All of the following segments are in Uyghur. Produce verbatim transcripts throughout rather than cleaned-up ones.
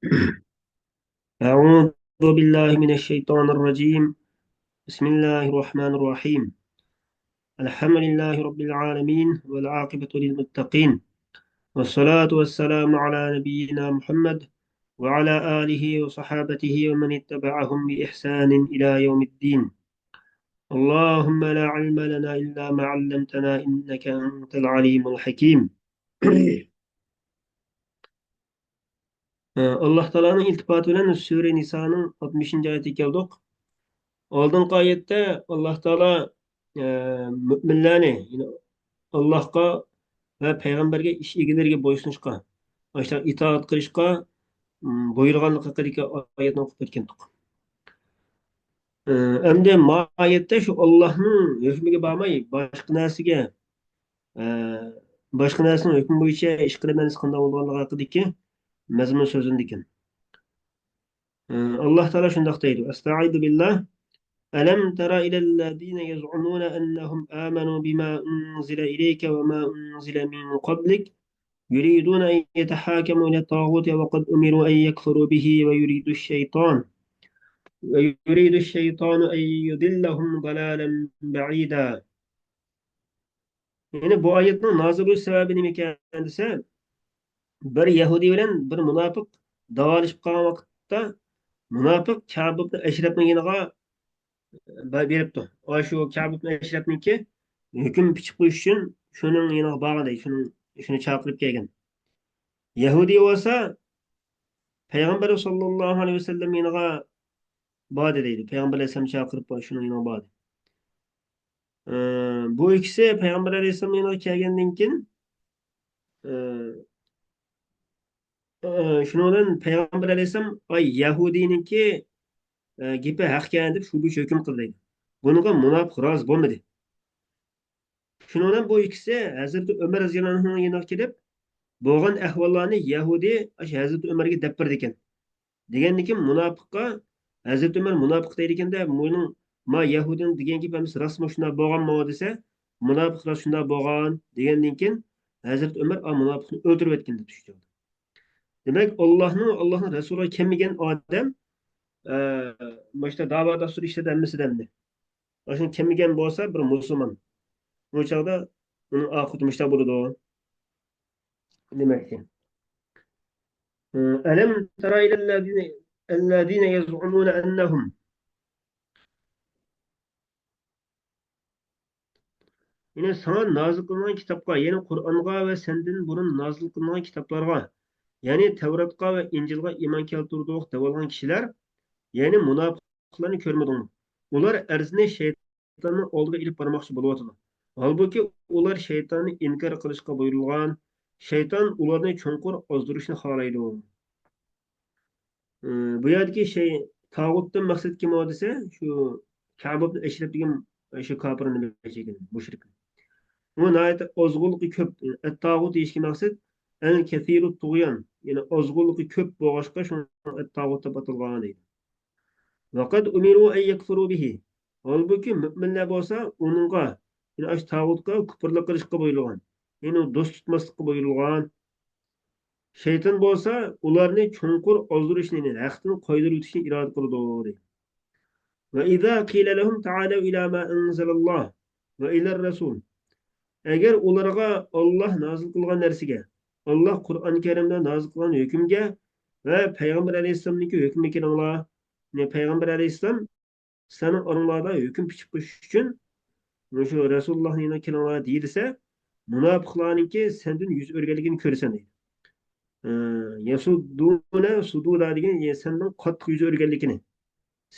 أعوذ بالله من الشيطان الرجيم. بسم الله الرحمن الرحيم. الحمد لله رب العالمين، والعاقبة للمتقين، والصلاة والسلام على نبينا محمد وعلى آله وصحابته ومن اتبعهم بإحسان إلى يوم الدين. اللهم لا علم لنا إلا ما علمتنا إنك أنت العليم الحكيم. ئاللاھ تائالانىڭ ئىلتىپاتى بىلەن سۈرە نىسانىڭ ئاتمىشىنچى ئايىتىگە كەلدۇق. ئالدىنقى ئايەتتە ئاللاھ تائالا، ئە، مۆمىنلەرنى، يەنى ئاللاھقا ۋە پەيغەمبەرگە، ئىش ئىگىلىرىگە بويسۇنۇشقا، ئاشۇنداق ئىتائەت قىلىشقا، م، بۇيرۇغانلىقى ھەققىدىكى ئايەتنى ئوقۇپ ئۆتكەنتۇق. ئە، ئەمدى ما ئايەتتە شۇ ئاللاھنىڭ ھۆكمىگە بارماي، باشقا نەرسىگە، ئە، باشقا نەرسىنىڭ ھۆكمى بويىچە ئىش قىلىمەن دېسە قانداق بولىدىغانلىقى ھەققىدىكى مەزمۇن سۆزلىنىدىكەن. ئە، ئاللاھ تائالا شۇنداق دەيدۇ، ئەستەئىزۇ بىللاھ. ألم تر إلى الذين يزعمون أنهم آمنوا بما أنزل إليك وما أنزل من قبلك يريدون أن يتحاكموا إلى الطاغوت وقد أمروا أن يكفروا به ويريد الشيطان ويريد الشيطان أن يضلهم ضلالا بعيدا. يەنى بۇ ئايەتنىڭ نازىل بولۇش سەۋەبى نېمىكەن دېسە، بىر يەھۇدىي بىلەن بىر مۇناپىق داۋالىشىپ قالغان ۋاقىتتا، مۇناپىق كەئب ئىبن ئەشرەپنىڭ يېنىغا بە-، بېرىپتۇ. ئاشۇ كەئب ئىبن ئەشرەپنىڭكى ھۆكۈم پىچىپ قويۇش ئۈچۈن شۇنىڭ يېنىغا بارغان دەيدۇ، شۇنىڭ، شۇنى چاقىرىپ كەلگەن. يەھۇدىي بولسا پەيغەمبەر ساللاللاھۇ ئەلەيھى ۋەسەللەم يېنىغا باردى دەيدۇ. پەيغەمبەر ئەلەيھىسسالام چاقىرىپ شۇنىڭ يېنىغا باردى. ئى، بۇ ئىككىسى پەيغەمبەر ئەلەيھىسسالام يېنىغا كەلگەندىن كېيىن، ئى، ئى، شۇنىڭ بىلەن پەيغەمبەر ئەلەيھىسسالام، ئاي، يەھۇدىينىڭكى، ئى، گېپى ھەق ئىكەن دەپ شۇ بويىچە ھۆكۈم قىلدى دەيدۇ. بۇنىڭغا مۇناپىق رازى بولمىدى. شۇنىڭ بىلەن بۇ ئىككىسى ھەزرىتى ئۆمەر رەزىياللاھۇ ئەنھۇنىڭ يېنىغا كېلىپ، بولغان ئەھۋاللارنى يەھۇدىي ئاشۇ ھەزرىتى ئۆمەرگە دەپ بېرىدىكەن. دېگەندىن كېيىن مۇناپىققا، ھەزرىتى ئۆمەر مۇناپىق دەيدىكەندە، بۇنىڭ ما يەھۇدىينىڭ دېگەن گېپى ئەمەس، راستمۇ شۇنداق بولغانمۇ دېسە، مۇناپىق راست شۇنداق بولغان دېگەندىن كېيىن، ھەزرىتى ئۆمەر ئا مۇناپىقنى ئۆلتۈرۈۋەتكەن دەپ چۈشتى. دېمەك، ئاللاھنىڭ، ئاللاھنىڭ رەسۇلىغا كەلمىگەن ئادەم، ئە، مۇشۇنداق داۋا دەستۇر ئىشلىرىدە ھەممىسىدە ئەمدى. ئاشۇنى كەلمىگەن بولسا بىر مۇسۇلمان، ئۇ چاغدا ئۇنىڭ ئاقىۋىتى مۇشۇنداق بولىدۇ دېمەكچى. ئەلەم تەرە ئىلەللەزىنە، ئەللەزىنە يەزئۇمۇنە ئەننەھۇم. يەنى ساڭا نازىل قىلىنغان كىتابقا، يەنى قۇرئانغا ۋە سەندىن بۇرۇن نازىل قىلىنغان كىتابلارغا، يەنى تەۋراتقا ۋە ئىنجىلغا ئىمان كەلتۈردۇق دەۋالغان كىشىلەر، يەنى مۇناپىقلارنى كۆرمىدىڭمۇ؟ ئۇلار ئەرزنى شەيتاننىڭ ئالدىغا ئېلىپ بارماقچى بولۇۋاتىدۇ. ھالبۇكى، ئۇلار شەيتاننى ئىنكار قىلىشقا بۇيرۇلغان، شەيتان ئۇلارنى چوڭقۇر ئازدۇرۇشنى خالايدۇ. ئى، بۇ يەردىكى شەي-، تاغۇتتىن مەقسەت كىم ئۇ دېسە، شۇ كەئب ئىبن ئەشرەپ دېگەن شۇ كاپىرنى بىلدۈرگەن، مۇشرىكنى. ئۇ ناھايىتى ئازغۇنلۇقى كۆپ. ئەت-تاغۇت دېيىشكە مەقسەت ئەل-كەسىرۇت تۇغيان، يەنى ئازغۇنلۇقى كۆپ بولغاچقا، شۇڭا ئەت-تاغۇت دەپ ئاتالغان دەيدۇ. ۋەقەد ئۇمىرۇ ئەن يەكفۇرۇ بىھى. ھالبۇكى، مۆمىنلەر بولسا ئۇنىڭغا، يەنى ئاشۇ تاغۇتقا كۇپۇرلۇق قىلىشقا بۇيرۇلغان. يەنى دوست تۇتماسلىققا بۇيرۇلغان. شەيتان بولسا ئۇلارنى چوڭقۇر ئازدۇرۇشنى، يەنى ھەقتىن قايتۇرۇۋېتىشنى ئىرادە قىلىدۇ، دەيدۇ. وَإِذَا قِيلَ لَهُمْ تَعَالَوْا إِلَى مَا أَنزَلَ اللَّهُ وَإِلَى الرَّسُولِ. ئەگەر ئۇلارغا ئاللاھ نازىل قىلغان نەرسىگە، ئاللاھ قۇرئان كەرىمدە نازىل قىلغان ھۆكۈمگە ۋە پەيغەمبەر ئەلەيھىسسالامنىڭكى ھۆكمىگە كېلىڭلار، يەنى پەيغەمبەر ئەلەيھىسسالام سىلەرنىڭ ئارىڭلاردا ھۆكۈم پىچىپ قويۇش ئۈچۈن مۇشۇ رەسۇلۇللاھنىڭ يېنىغا كېلىڭلار دېيىلسە، مۇناپىقلارنىڭكى سەندىن يۈز ئۆرۈگەنلىكىنى كۆرىسەن دەيدۇ. ئى، يەسۇددۇنە سۇدۇدا دېگەن، يە-، سەندىن قاتتىق يۈز ئۆرۈگەنلىكىنى،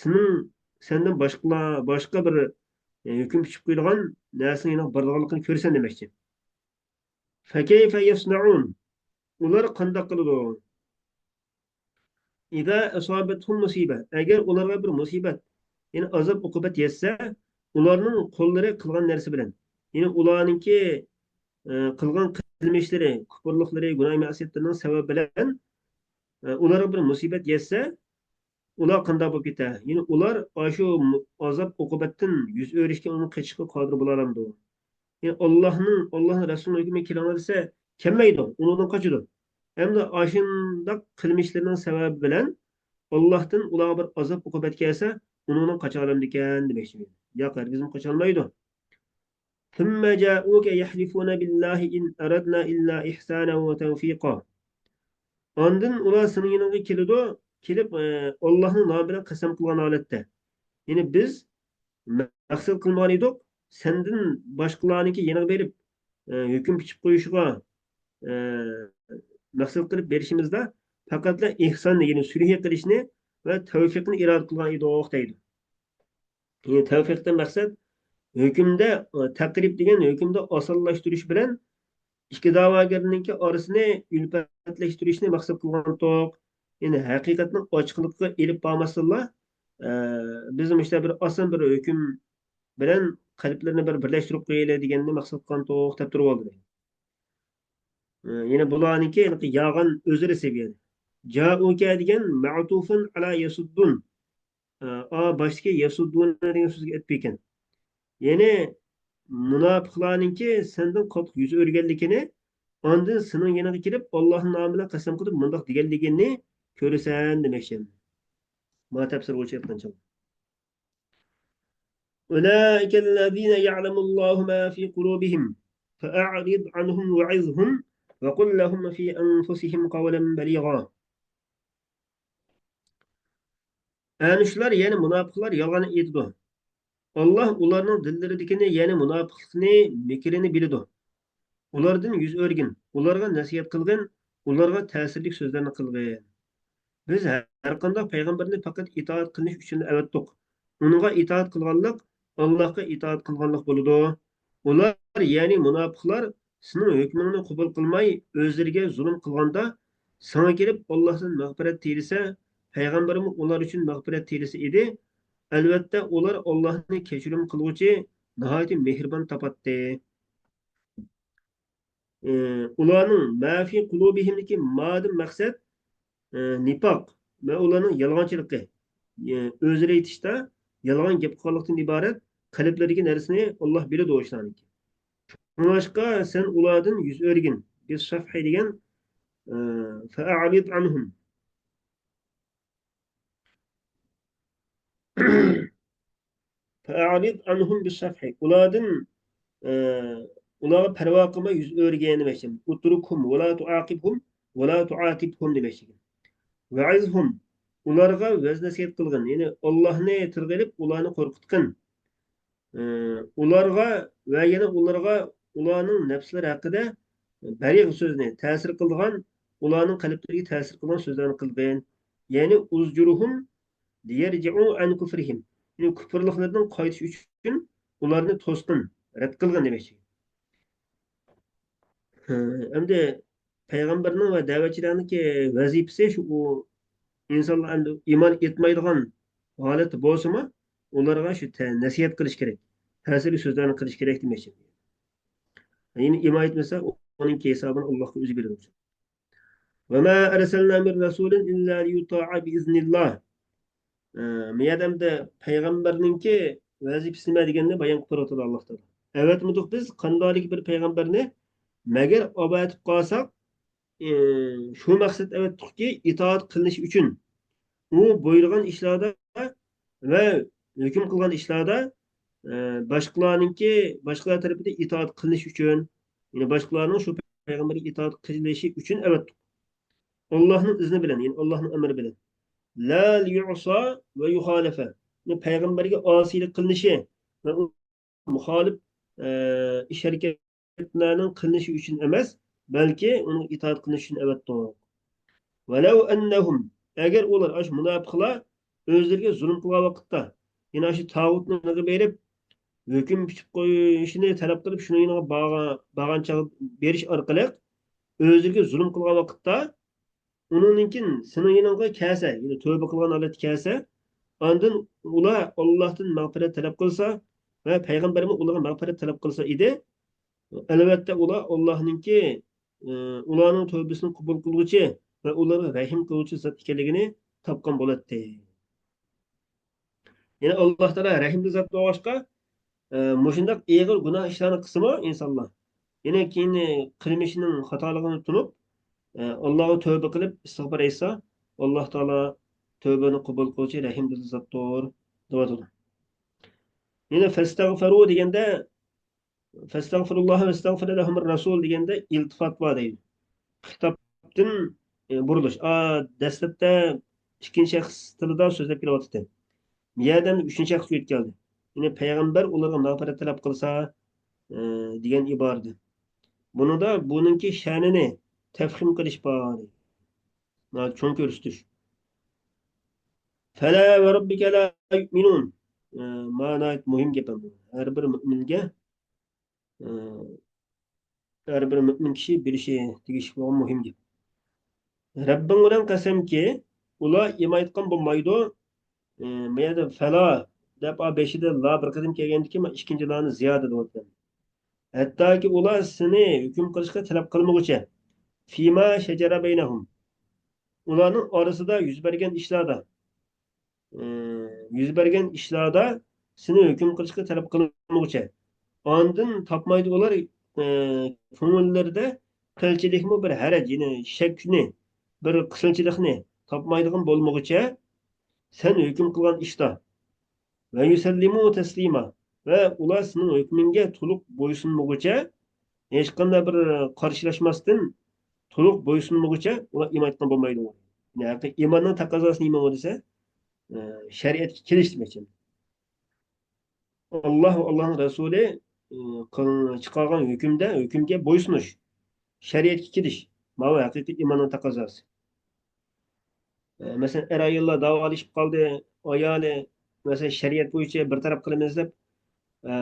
سېنىڭ، سەندىن باشقىلار، باشقا بىر، ئى، ھۆكۈم پىچىپ قويىدىغان نەرسىنىڭ يېنىغا بارىدىغانلىقىنى كۆرىسەن دېمەكچى. فَكَيْفَ يَصْنَعُونَ. ئۇلار قانداق قىلىدۇ؟ إِذَا أَصَابَتْهُمْ مُصِيبَةٌ. ئەگەر ئۇلارغا بىر مۇسىبەت، يەنى ئازاب-ئوقۇبەت يەتسە، ئۇلارنىڭ قوللىرى قىلغان نەرسە بىلەن، يەنى ئۇلارنىڭكى، ئە، قىلغان قىلمىشلىرى، كۇپۇرلۇقلىرى، گۇناھ-مەئسىيەتلىرىنىڭ سەۋەبى بىلەن، ئە، ئۇلارغا بىر مۇسىبەت يەتسە، ئۇلار قانداق بولۇپ كېتەر؟ يەنى ئۇلار ئاشۇ مۇ-، ئازاب-ئوقۇبەتتىن يۈز ئۆرۈشكە، ئۇنى قېچىشقا قادىر بولالامدۇ؟ يەنى ئاللاھنىڭ، ئاللاھنىڭ رەسۇلىنىڭ ھۆكمىگە كېلىڭلار دېسە، كەلمەيدۇ، ئۇنىڭدىن قاچىدۇ. ھەمدە ئاشۇنداق قىلمىشلىرىنىڭ سەۋەبى بىلەن ئاللاھتىن ئۇلارغا بىر ئازاب ئوقۇبەت كەلسە، ئۇنىڭدىن قاچالامدىكەن دېمەكچى. ياق، ھەرگىزمۇ قاچالمايدۇ. ثم جاءوك يحلفون بالله إن أردنا إلا إحسانا وتوفيقا. ئاندىن ئۇلار سېنىڭ يېنىڭغا كېلىدۇ، كېلىپ، ئاللاھنىڭ نامى بىلەن قەسەم قىلغان ھالەتتە، يەنى بىز مەقسەت قىلمىغان ئىدۇق، سەندىن باشقىلارنىڭكى يېنىغا بېرىپ، ھۆكۈم پىچىپ قويۇشىغا مەقسەت قىلىپ بېرىشىمىزدا، پەقەتلا ئېھساننى، يەنى سۈلھى قىلىشنى ۋە تەۋفىقنى ئىرادە قىلغان ئىدۇق دەيدۇ. يەنى تەۋفىقتىن مەقسەت ھۆكۈمدە، تەقرىب دېگەن ھۆكۈمدە ئاسانلاشتۇرۇش بىلەن ئىككى دەۋاگەرنىڭكى ئارىسىنى ئۈلپەتلەشتۈرۈشنى مەقسەت قىلغانتۇق. يەنى ھەقىقەتنىڭ ئاچچىقلىقىغا ئېلىپ بارماستىنلا، بىز مۇشۇنداق بىر ئاسان بىر ھۆكۈم بىلەن قەلبلىرىنى بىر بىرلەشتۈرۈپ قويايلى دېگەننى مەقسەت قىلغانتۇق دەپ تۇرۇۋالدى. يەنە بۇلارنىڭكى يالغان ئۆزرە سەۋىيەدە. جاءوك دېگەن مەتۇفۇن ئەلا يەسۇددۇن. ئا، باشتىكى يەسۇددۇن دېگەن سۆزگە ئەتپىكەن. يەنى مۇناپىقلارنىڭكى سەندىن قاتتىق يۈز ئۆرۈگەنلىكىنى، ئاندىن سېنىڭ يېنىڭغا كېلىپ، ئاللاھنىڭ نامى بىلەن قەسەم قىلىپ مۇنداق دېگەنلىكىنى كۆرىسەن دېمەكچى. ما تەپسىرگە ئوخشايدىغان چاغ. أولئك الذين يعلم الله ما في قلوبهم فأعرض عنهم وعظهم وقل لهم في أنفسهم قولا بليغا. ئەنە شۇلار، يەنى مۇناپىقلار يالغان ئېيتىدۇ. ئاللاھ ئۇلارنىڭ دىللىرىدىكىنى، يەنى مۇناپىقلىقنى، مىكرىنى بىلىدۇ. ئۇلاردىن يۈز ئۆرۈگىن، ئۇلارغا نەسىھەت قىلغىن، ئۇلارغا تەسىرلىك سۆزلەرنى قىلغىن. بىز ھەرقانداق پەيغەمبەرنى پەقەت ئىتائەت قىلىش ئۈچۈن ئەۋەتتۇق. ئۇنىڭغا ئىتائەت قىلغانلىق ئاللاھقا ئىتائەت قىلغانلىق بولىدۇ. ئۇلار، يەنى مۇناپىقلار، سېنىڭ ھۆكمۈڭنى قوبۇل قىلماي، ئۆزلىرىگە زۇلۇم قىلغاندا، ساڭا كېلىپ ئاللاھتىن مەغپىرەت تىلىسە، پەيغەمبەرمۇ ئۇلار ئۈچۈن مەغپىرەت تىلىسە ئىدى. ئەلۋەتتە، ئۇلار ئاللاھنى كەچۈرۈم قىلغۇچى، ناھايىتى مېھرىبان تاپاتتى. ئى، ئۇلارنىڭ ما في قلوبهم دىكى مادىن مەقسەت، ئى، نىپاق ۋە ئۇلارنىڭ يالغانچىلىقى، ئى، ئۆزرە ئېيتىشتا يالغان گەپ قىلغانلىقتىن ئىبارەت قەلبلىرىدىكى نەرسىنى ئاللاھ بىلىدۇ ئۇ ئىشلارنىڭكى. شۇڭلاشقا سەن ئۇلاردىن يۈز ئۆرۈگىن. بالصفح دېگەن، ئى، فأعرض عنهم. فأعرض عنهم بالصفح. ئۇلاردىن، ئى، ئۇلارغا پەرۋا قىلماي يۈز ئۆرۈگىن دېمەكچى. اتركهم ولا تعاقبهم ولا تعاتبهم دېمەكچى. وعظهم. ئۇلارغا ۋەز نەسىھەت قىلغىن. يەنى ئاللاھنى تىلغا ئېلىپ، ئۇلارنى قورقۇتقىن. ئى، ئۇلارغا ۋە يەنە ئۇلارغا ئۇلارنىڭ نەپسلىرى ھەققىدە بەلىغ سۆزنى، تەسىر قىلىدىغان، ئۇلارنىڭ قەلبلىرىگە تەسىر قىلىدىغان سۆزلەرنى قىلغىن. يەنى، ازجرهم ليرجعوا عن كفرهم. يەنى كۇپۇرلۇقلىرىدىن قايتىش ئۈچۈن ئۇلارنى توسقىن، رەت قىلغىن دېمەكچى. ھە، ئەمدى پەيغەمبەرنىڭ ۋە دەۋەتچىلەرنىڭكى ۋەزىپىسى شۇ، ئۇ ئىنسانلار ئەمدى ئىمان ئېيتمايدىغان ھالەتتە بولسىمۇ، ئۇلارغا شۇ تە-، نەسىھەت قىلىش كېرەك، تەسىرلىك سۆزلەرنى قىلىش كېرەك دېمەكچى. يەنى ئىمان ئېيتمىسا، ئۇنىڭكى ھېسابىنى ئاللاھقا ئۆزى بىلىدۇ. وما أرسلنا من رسول إلا ليطاع بإذن الله. ئە، مۇ يەردە ئەمدى پەيغەمبەرنىڭكى ۋەزىپىسى نېمە دېگەننى بايان قىلىپ بېرىۋاتىدۇ ئاللاھ تائالا. ئەۋەتمىدۇق بىز قانداقلىكى بىر پەيغەمبەرنى، مەگەر ئەۋەتىپ قالساق، ئى، شۇ مەقسەت ئەۋەتتۇقكى، ئىتائەت قىلىنىش ئۈچۈن. ئۇ بۇيرۇغان ئىشلاردا ۋە ھۆكۈم قىلغان ئىشلاردا، ئى، باشقىلارنىڭكى، باشقىلار تەرىپىدىن ئىتائەت قىلىنىش ئۈچۈن، يەنى باشقىلارنىڭ شۇ پەيغەمبەرگە ئىتائەت قىلىشى ئۈچۈن ئەۋەتتۇق. ئاللاھنىڭ ئىزنى بىلەن، يەنى ئاللاھنىڭ ئەمرى بىلەن. لا ليعصى ويخالف. يەنى پەيغەمبەرگە ئاسىيلىق قىلىنىشى ۋە ئۇ مۇخالىپ، ئە، ئىش-ھەرىكەتلەرنىڭ قىلىنىشى ئۈچۈن ئەمەس، بەلكى ئۇنىڭغا ئىتائەت قىلىنىشى ئۈچۈن ئەۋەتتۇق. ولو أنهم، ئەگەر ئۇلار، ئاشۇ مۇناپىقلار ئۆزلىرىگە زۇلۇم قىلغان ۋاقىتتا، يەنى ئاشۇ تاغۇتنىڭ يېنىغا بېرىپ، ھۆكۈم پىچىپ قويۇشىنى تەلەپ قىلىپ، شۇنىڭ يېنىغا بارغان، بارغان چاغ بېرىش ئارقىلىق ئۆزلىرىگە زۇلۇم قىلغان ۋاقىتتا، ئۇنىڭدىن كېيىن سېنىڭ يېنىڭغا كەلسە، يەنى تۆبە قىلغان ھالەتتە كەلسە، ئاندىن ئۇلار ئاللاھتىن مەغپىرەت تەلەپ قىلسا ۋە پەيغەمبەرمۇ ئۇلارغا مەغپىرەت تەلەپ قىلسا ئىدى، ئەلۋەتتە ئۇلار ئاللاھنىڭكى، ئى، ئۇلارنىڭ تۆبىسىنى قوبۇل قىلغۇچى ۋە ئۇلارغا رەھىم قىلغۇچى زات ئىكەنلىكىنى تاپقان بولاتتى. يەنى ئاللاھ تائالا رەھىملىك زات بولغاچقا، ئە، مۇشۇنداق ئېغىر گۇناھ ئىشلارنى قىلسىمۇ ئىنسانلار، يەنە كېيىن قىلمىشىنىڭ خاتالىقىنى تونۇپ، ئاللاغا تۆبە قىلىپ ئىستىغپار ئېيتسا، ئاللا تائالا تۆبىنى قوبۇل قىلغۇچى رەھىمدىل زاتتۇر، دەۋاتىدۇ. يەنە فەستەغفىرۇ دېگەندە، فەستەغفىرۇللاھ ۋەستەغفىر لەھۇمۇر رەسۇل دېگەندە ئىلتىپات بار دەيدۇ. خىتابتىن، ئە، بۇرۇلۇش. ئا، دەسلەپتە ئىككىنچى شەخس تىلىدا سۆزلەپ كېلىۋاتىدۇ. بۇ يەردە ئۈچىنچى شەخس يۆتكەلدى. يەنى پەيغەمبەر ئۇلارغا مەغپىرەت تەلەپ قىلسا، ئە، دېگەن ئىبارىدە. بۇنىڭدا بۇنىڭكى شەنىنى تەفخىم قىلىش بار. ھە، چوڭ كۆرسىتىش. فەلا ۋە رەببىكە لا يۇئمىنۇن. ئە، مانا ناھايىتى مۇھىم گەپ بۇ. ھەر بىر مۇئمىنگە، ئە، ھەر بىر مۇئمىن كىشى بىلىشى تېگىشلىك بولغان مۇھىم گەپ. رەببىڭ بىلەن قەسەمكى، ئۇلار ئىمان ئېيتقان بولمايدۇ. ئە، بۇ يەردە فەلا دەپ، ئا، بېشىدا لا بىر قېتىم كەلگەندىكىن، ئىككىنچى لانى زىيادە دەۋاتىمەن. ھەتتاكى ئۇلار سېنى ھۆكۈم قىلىشقا تەلەپ قىلمىغۇچە، فىما شەجەرە بەينەھۇم، ئۇلارنىڭ ئارىسىدا يۈز بەرگەن ئىشلاردا، ئى، يۈز بەرگەن ئىشلاردا سېنى ھۆكۈم قىلىشقا تەلەپ قىلمىغۇچە، ئاندىن تاپمايدۇ ئۇلار، ئى، كۆڭۈللىرىدە قىلچىلىكمۇ بىر ھەرەج، يەنى شەكنى، بىر قىسىلچىلىقنى تاپمايدىغان بولمىغۇچە، سەن ھۆكۈم قىلغان ئىشتا. ۋە يۇسەللىمۇ تەسلىما. ۋە ئۇلار سېنىڭ ھۆكمۈڭگە تولۇق بويسۇنمىغۇچە، ھېچقانداق بىر قارشىلاشماستىن تولۇق بويسۇنمىغۇچە ئۇلار ئىمان ئېيتقان بولمايدۇ. يەنى ئىماننىڭ تەقەززاسى نېمە دېسە، ئە، شەرىئەتكە كېلىش دېمەكچى. ئاللا ۋە ئاللانىڭ رەسۇلى، ئە، قىل-، چىقارغان ھۆكۈمدە، ھۆكۈمگە بويسۇنۇش، شەرىئەتكە كېلىش، ماۋۇ ھەقىقىي ئىماننىڭ تەقەززاسى. ئە، مەسىلەن، ئەر-ئاياللار داۋالىشىپ قالدى، ئايالى، مەسىلەن، شەرىئەت بويىچە بىر تەرەپ قىلىمىز دەپ، ئە،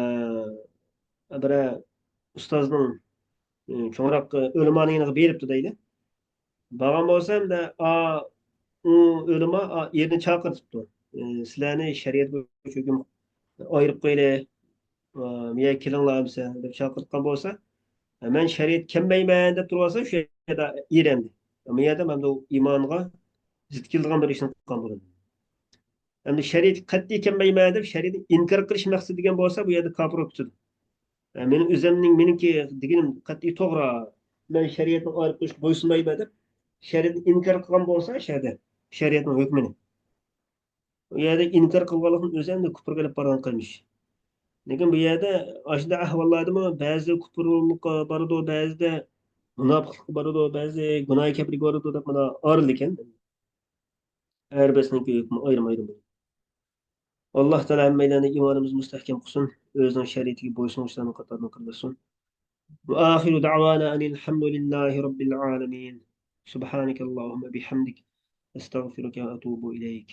بىر ئۇستازنىڭ، ئە، چوڭراق، ئە، ئۆلىمانىڭ يېنىغا بېرىپتۇ دەيلى. بارغان بولسا، ئەمدى، ئا، ئۇ ئۆلىما، ئا، ئېرىنى چاقىرتىپتۇ. ئە، سىلەرنى شەرىئەت بويىچە ھۆكۈم ئايرىپ قويىلى، ئا، مېيە كېلىڭلار ئەمسە دەپ چاقىرتقان بولسا، مەن شەرىئەتكە كەلمەيمەن دەپ تۇرۇۋالسا، شۇ يەردە ئېرەندى. ئەمما يەردە مەن بۇ ئىمانغا زىت كېلىدىغان بىر ئىشنى قىلغان بولىدۇ. ئەمدى شەرىئەتكە قەتئىي كەلمەيمەن دەپ شەرىئەتنى ئىنكار قىلىش مەقسىتى دېگەن بولسا، بۇ يەردە كاپىر بولۇپ كېتىدۇ. مېنىڭ ئۆزۈمنىڭ، مېنىڭكى دېگىنىم قەتئىي توغرا. مەن شەرىئەتنىڭ ئايرىپ قويۇشىغا بويسۇنمايمەن دەپ شەرىئەتنى ئىنكار قىلغان بولسا، شەرىئەتنىڭ ھۆكمىنى. ئۇ يەردە ئىنكار قىلغانلىقنىڭ ئۆزى ئەمدى كۇپرغا ئېلىپ بارىدىغان قىلمىش. لېكىن بۇ يەردە ئاشۇنداق ئەھۋاللاردىمۇ بەزىدە كۇپرلۇققا بارىدۇ، بەزىدە مۇناپىقلىققا بارىدۇ، بەزى گۇناھى كەبىرىگە بارىدۇ دەپ مانا ئايرىلىدىكەن. ھەر بىرسىنىڭكى ھۆكمى ئايرىم-ئايرىم. ئاللا تائالا ھەممەيلەننى ئىمانىمىزنى مۇستەھكەم قىلسۇن، ئۆزىنىڭ شەرىئىتىگە بويسۇنغۇچىلارنىڭ قاتارىدىن قىلسۇن. وآخر دعوانا أن الحمد لله رب العالمين. سبحانك اللهم بحمدك، أستغفرك وأتوب إليك.